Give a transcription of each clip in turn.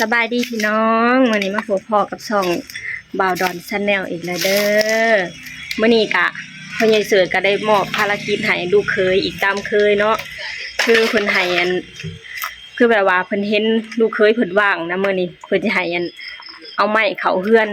ສະບາຍດີພີ່ນ້ອງ, ມື້ນີ້ມາພົບພໍ້ກັບຊ່ອງບ່າວດອນ Channel ອີກແລ້ວເດີ. ມື້ນີ້ກະພໍ່ໃຫຍ່ເສີດກະໄດ້ມອບພາລະກິດໃຫ້ລູກເຂີຍອີກຕາມເຄີຍເນາະ, ຄືເພິ່ນໃຫ້ອັນ ຄືແບບວ່າເພິ່ນເຫັນລູກເຂີຍເພິ່ນວ່າງນະ, ມື້ນີ້ເພິ່ນຈະໃຫ້ອັນ ເອົາໄມ້ເຂົ້າເຮືອນ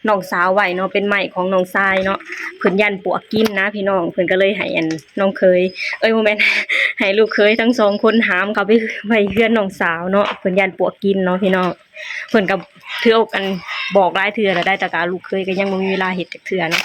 ນ້ອງສາວໄວ້ເນາະ, ເປັນໄມ້ຂອງນ້ອງຊາຍເນາະ, ເພິ່ນຢ້ານປວກກິນນະພີ່ນ້ອງ, ເພິ່ນກໍເລີຍໃຫ້ອັນນ້ອງເຂີຍ ເອີຍ ບໍ່ແມ່ນ ໃຫ້ລູກເຂີຍທັງສອງຄົນຫາມເຂົ້າໄປໄວ້ເຮືອນນ້ອງສາວເນາະ, ເພິ່ນຢ້ານປວກກິນເນາະພີ່ນ້ອງ. ເພິ່ນກໍຖືອົກອັນ ບອກຫຼາຍເທື່ອແລ້ວໄດ໋, ແຕ່ກະລູກເຂີຍກໍຍັງບໍ່ມີເວລາເຮັດຈັກເທື່ອເນາະ.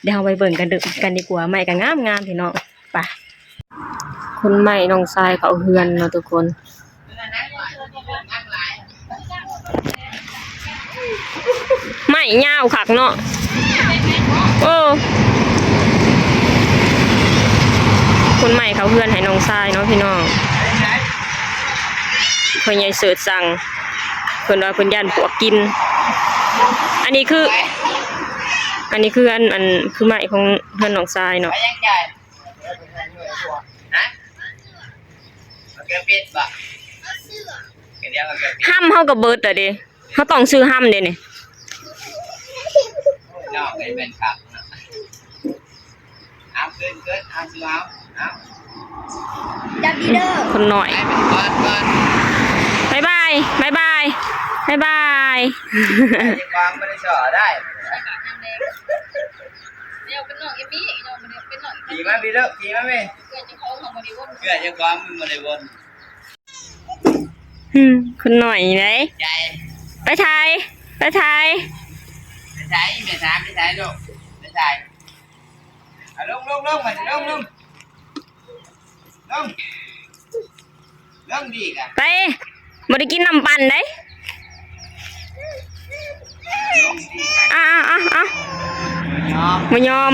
ດຽວເຮົາໄປເບິ່ງກັນເດີ ກັນດີກວ່າ, ໄມ້ກໍງາມໆພີ່ນ້ອງ. ໄປ ຂົນໄມ້ນ້ອງຊາຍເຂົ້າເຮືອນເນາະທຸກຄົນ. ໄມ້ຍາວຄັກເນາະ. ເອີ ຂົນໄມ້ເຂົ້າເຮືອນໃຫ້ນ້ອງຊາຍເນາະພີ່ນ້ອງ. ພໍ່ໃຫຍ່ເສີດສັ່ງ ເພິ່ນວ່າເພິ່ນຢ້ານປວກກິນ. ອັນນີ້ຄື ອັນນີ້ຄືອັນ ອັນ ຄືໄມ້ຂອງເຮືອນນ້ອງຊາຍເນາະ. ຫຳເຮົາກໍເບິດແລ້ວເດ້, ເຮົາຕ້ອງຊື້ຫຳເດ້ນີ້. ຄົນນ້ອຍ ບາຍບາຍ ບາຍບາຍ ບາຍບາຍ. ແລ້ວເປັນນ້ອງເອມມີ້ ເປັນນ້ອງ ຂີ່ມາພີ້ເດີ ຂີ່ມາແມ່. ເອື້ອຍເຈົ້າຂອງເຮົາບໍ່ໄດ້ວົນ ເອື້ອຍເຈົ້າຂອງມັນບໍ່ໄດ້ວົນ. ອືມ ຄົນໜ້ອຍນີ້ໃດ ໃຫຍ່ ໄປໄທ ໄປໄທ ໄປໄທ ແມ່ຖາມໄປໄທລູກ ໄປໄທ. ອາ ລົງ ລົງ ລົງ ມາ ລົງ ລົງ ລົງ ລົງດີກະ ໄປ ບໍ່ໄດ້ກິນນ້ຳປັ່ນໃດ. ອາ ອາ ອາ ອາ ບໍ່ຍອມ ບໍ່ຍອມ.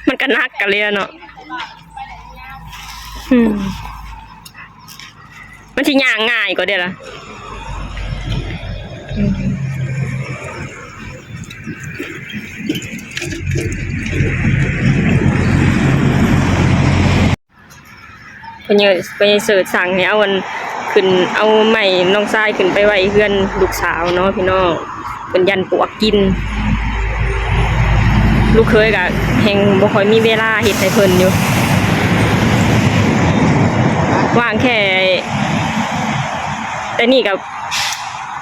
ມັນກະໜັກກະເລີຍເນາະ. ອືມ ມັນຊິຍ່າງງ່າຍກວ່າເດ້ລະ. ອືມ ເພິ່ນ ເພິ່ນເສີດສັ່ງໃຫ້ເອົາອັນ ຂຶ້ນ ເອົາໄມ້ນ້ອງຊາຍຂຶ້ນໄປໄວ້ເຮືອນລູກສາວເນາະພີ່ນ້ອງ, ເພິ່ນຢ້ານປວກກິນ. ລູກເຂີຍກະແຮ່ງບໍ່ຄ່ອຍມີເວລາເຮັດໃຫ້ເພິ່ນຢູ່, ວ່າງແຄ່ ແຕ່ນີ້ກະ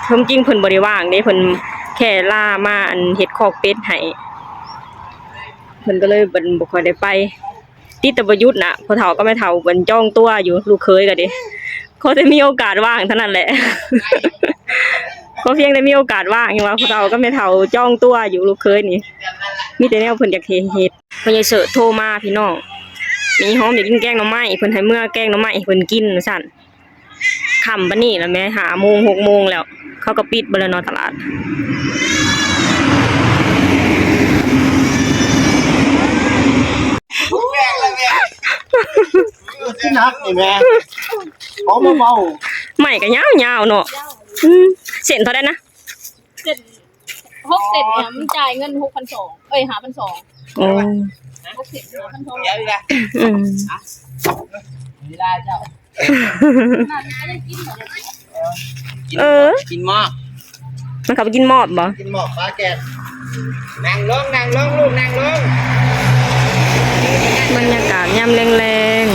ຄວາມຈິງເພິ່ນບໍ່ໄດ້ວ່າງເດ້, ເພິ່ນແຄ່ລາມາອັນເຮັດຄອກເປັດໃຫ້, ເພິ່ນກໍເລີຍບໍ່ ບໍ່ຄ່ອຍໄດ້ໄປ. ຕິດແຕ່ບໍ່ຢຸດນະ, ພໍ່ເຖົ້າກັບແມ່ເຖົ້າເພິ່ນຈອງຕົວຢູ່ ລູກເຂີຍກໍດີ, ຂໍແຕ່ມີໂອກາດວ່າງເທົ່ານັ້ນແຫຼະ, ຂໍພຽງແຕ່ມີໂອກາດວ່າງ. ຍັງວ່າພໍ່ເຖົ້າກັບແມ່ເຖົ້າຈອງຕົວຢູ່ ລູກເຂີຍນີ້ ມີແຕ່ແນວເພິ່ນຢາກເຮັດ. ພໍ່ໃຫຍ່ເສີດໂທມາພີ່ນ້ອງ, ແມ່ຍາຍຫອມຢາກກິນແກງໜໍ່ໄມ້, ເພິ່ນໃຫ້ເມືອແກງໜໍ່ໄມ້ໃຫ້ເພິ່ນກິນວ່າຊັ້ນ. ຄ່ຳປານນີ້ລະແມ້ ຫ້າໂມງ ຫົກໂມງແລ້ວ, ເຂົາກໍປິດເບິດແລ້ວເນາະຕະຫຼາດ. ໜັກນີ້ແມ່ ເອົາມາເວົ້າ. ໄມ້ກໍຍາວໆເນາະ. ອືມ ເສັ້ນເທົ່າໃດນະ? ເສັ້ນ ຫົກເສັ້ນນີ້ ມັນຈ່າຍເງິນຫົກພັນສອງ ເອີຍ ຫ້າພັນສອງ. ໂອ້ ຫົກເສັ້ນຫ້າພັນສອງ. ອືມ ເວລາເຈົ້າ ເອີ ກິນໝອກ ມັນເຂົ້າໄປກິນໝອກບໍ່? ກິນໝອກປາແກດ. ນັ່ງລົງ ນັ່ງລົງລູກ ນັ່ງລົງ. ບັນຍາກາດຍາມແລງ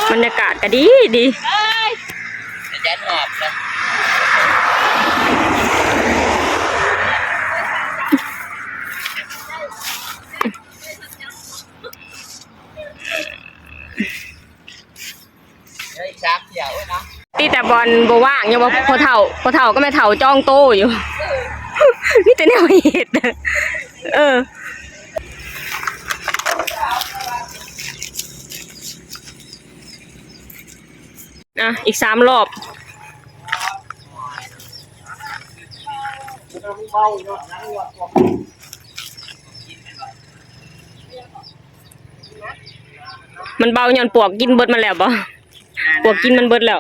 ໆ ບັນຍາກາດກໍດີດີ. ເອີຍ ສາມເທື່ອ ໂອ້ຍເນາະ ຕິດແຕ່ບໍ່ ມັນບໍ່ວ່າງ ຍັງວ່າພໍ່ເຖົ້າ ພໍ່ເຖົ້າກັບແມ່ເຖົ້າຈອງໂຕຢູ່ ມີແຕ່ແນວໃຫ້ເຮັດ ເອີ. ອ່ະ ອີກສາມລອບ ມັນເບົາຍ້ອນປວກກິນເບິດມັນແລ້ວບໍ່? ປວກກິນມັນເບິດແລ້ວ.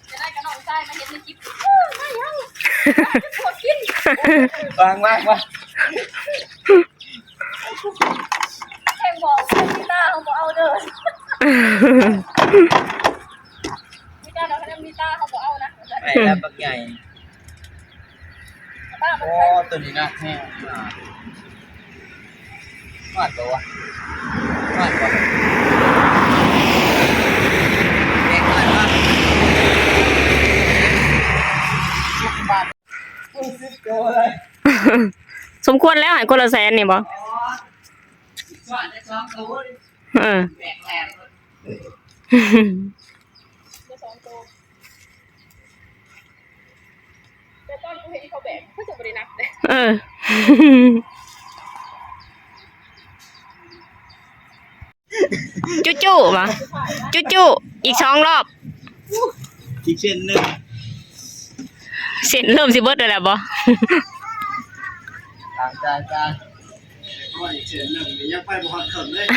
ຈະໄດ້ກັບນ້ອງຊາຍມາເຮັດໃນຄລິບ ເອີ ມາຫຍັງ ພວກກິນ ວາງ ວາງ ວາງ ແຮງບອກ ມີຕາເຮົາບໍ່ເອົາເດີ ມີຕາເຮົາ ມີຕາເຮົາບໍ່ເອົານະ ໄປແລ້ວບັກໃຫຍ່. ໂອ້ ໂຕນີ້ໜັກແຮງ ຮອດບໍ່ວະ? ຮອດບໍ່? ແບກຮອດບໍ່? ສິບໂລເລີຍ ສົມຄວນແລ້ວ ໃຫ້ຄົນລະແສນນີ້ບໍ່? ຮອດໄດ້ສອງໂຕ ເອີ ແບກແລ້ວ ໄດ້ສອງໂຕ. ແຕ່ຕອນກູເຫັນເຂົາແບກ ຄືຈະບໍ່ໄດ້ໜັກເດ້ ເອີ ຈຸໆ ຫວາ ຈຸໆ ອີກສອງລອບ ອີກເສັ້ນໜຶ່ງ ເສັ້ນເລີ່ມຊິເບິດແລ້ວແຫຼະບໍ່? ຕາຍ ຕາຍ ຕາຍ. ໂອ້ຍ ເສັ້ນໜຶ່ງນີ້ຍັງໄປບໍ່ຮອດເຄິ່ງເລີຍ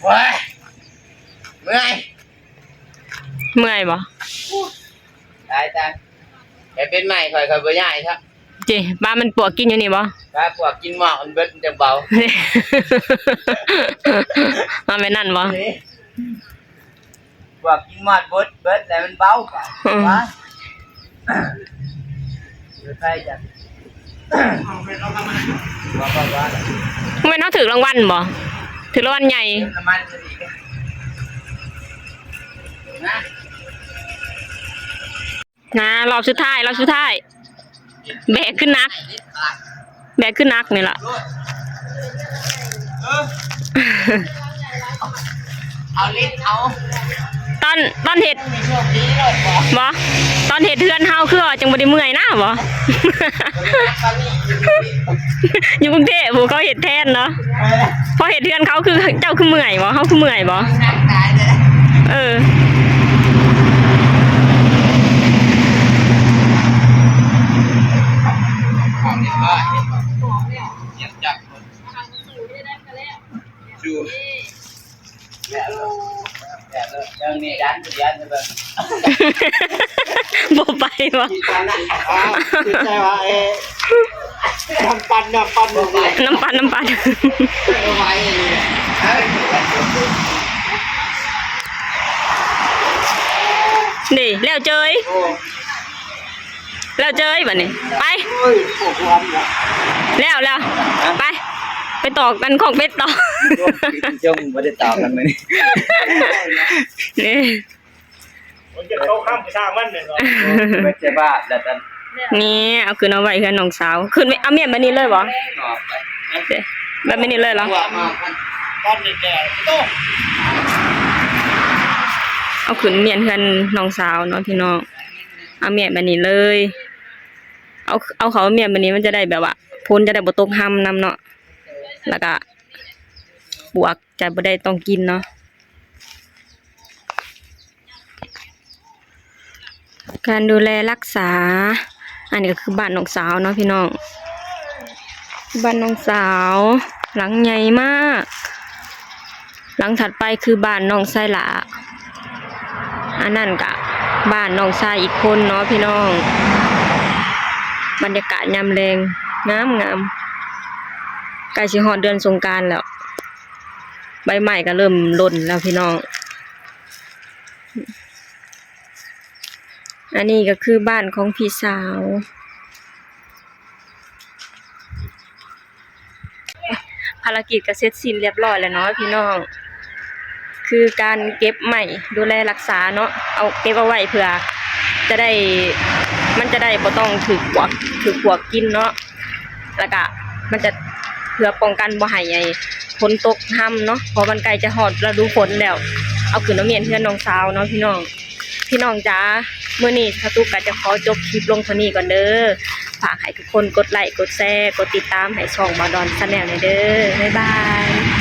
ໂອ້ຍ ເມື່ອຍ. ເມື່ອຍບໍ່? ຕາຍ ຕາຍ ໄປເປັນໃໝ່ຂ້ອຍ ຂ້ອຍບໍ່ຍ້າຍຊະ ຕິ ປາມັນປວກກິນຢູ່ນີ້ບໍ່? ປາປວກກິນໝອກມັນເບິດ ມັນຈັ່ງເບົາ ວ່າແມ່ນນັ້ນບໍ່? ນີ້ ປວກກິນໝອກເບິດ ເບິດແລ້ວມັນເບົາ ອືມ ວ່າ ແມ່ນເຮົາຖືກລາງວັນບໍ່? ຖືກລາງວັນໃຫຍ່ ນະ ນະ ລອບສຸດທ້າຍ ລອບສຸດທ້າຍ ແບກຂຶ້ນໜັກ ແບກຂຶ້ນໜັກນີ້ລະ ເອີ ເອົາເຫຼັກເອົາ ຕອນ ຕອນເຮັດ ບໍ່ ຕອນເຮັດເຮືອນເຮົາຄືວ່າຈັ່ງບໍ່ໄດ້ເມື່ອຍນະບໍ່? ຢູ່ກຸງເທບ ຜູ້ເຂົາເຮັດແທນເນາະ ພໍເຮັດເຮືອນເຂົາຄື ເຈົ້າຄືເມື່ອຍບໍ່? ເຮົາຄືເມື່ອຍບໍ່? ເອີ ບໍ່ໄປບໍ່? ຄິດໃຈວ່າ ເອີ ນ້ຳປັ່ນ ນ້ຳປັ່ນ ນ້ຳປັ່ນ ນ້ຳປັ່ນ ນີ້ ແລ້ວເຈີຍ ແລ້ວເຈີຍບັດນີ້ ໄປ ແລ້ວ ແລ້ວ ໄປ ໄປຕອກກັນຂອງເປັດຕໍ່ ຈົງບໍ່ໄດ້ຕອກກັນມື້ນີ້ ນີ້ ມັນຈະເຂົ້າຄຳສາມັນແມ່ນບໍ່? ເພິ່ນຈະບາດແລ້ວກັນ ນີ້ ເອົາຂຶ້ນເອົາໄວ້ເຮືອນນ້ອງສາວ ຂຶ້ນໄປ ເອົາມ້ຽນແບບນີ້ເລີຍບໍ່? ແບບນີ້ເລີຍເນາະ ເອົາຂຶ້ນມ້ຽນເຮືອນນ້ອງສາວເນາະພີ່ນ້ອງ ເອົາມ້ຽນແບບນີ້ເລີຍ ເອົາ ເອົາເຂົ້າມ້ຽນແບບນີ້ ມັນຈະໄດ້ແບບວ່າ ຝົນຈະໄດ້ບໍ່ຕົກຮຳນຳເນາະ ແລ້ວກະປວກຈະບໍ່ໄດ້ຕ້ອງກິນເນາະ. ການດູແລຮັກສາ ອັນນີ້ກໍຄືບ້ານນ້ອງສາວເນາະພີ່ນ້ອງ ບ້ານນ້ອງສາວ ຫຼັງໃຫຍ່ມາກ ຫຼັງຖັດໄປຄືບ້ານນ້ອງຊາຍຫຼ້າ ອັນນັ້ນກະບ້ານນ້ອງຊາຍອີກຄົນເນາະພີ່ນ້ອງ ບັນຍາກາດຍາມແລງງາມໆ ໃກ້ຊິຮອດເດືອນສົງການແລ້ວ ໃບໄມ້ກໍເລີ່ມຫຼົ່ນແລ້ວພີ່ນ້ອງ. ອັນນີ້ກໍຄືບ້ານຂອງພີ່ສາວ. ພາລະກິດກໍເສັດສິ້ນລຽບລ້ອຍແລ້ວເນາະພີ່ນ້ອງ, ຄືການເກັບໄມ້ດູແລຮັກສາເນາະ, ເອົາເກັບເອົາໄວ້ເພື່ອຈະໄດ້ ມັນຈະໄດ້ບໍ່ຕ້ອງຖືກປວກ ຖືກປວກກິນເນາະ, ແລ້ວກະມັນຈະ ເພື່ອປ້ອງກັນບໍ່ໃຫ້ ໄອ້ ຝົນຕົກຮຳເນາະ, ເພາະມັນໃກ້ຈະຮອດລະດູຝົນແລ້ວ. ເອົາຂຶ້ນມາມ້ຽນເຮືອນນ້ອງສາວເນາະພີ່ນ້ອງ. ພີ່ນ້ອງຈ໋າ ມື້ນີ້ສາຕຸກກໍຈະຂໍຈົບຄລິບລົງເທົ່ານີ້ກ່ອນເດີ. ຝາກໃຫ້ທຸກຄົນກົດໄລ້ ກົດແຊ ກົດຕິດຕາມໃຫ້ຊ່ອງບ່າວດອນ Channel ແດ່ເດີ. ບາຍບາຍ.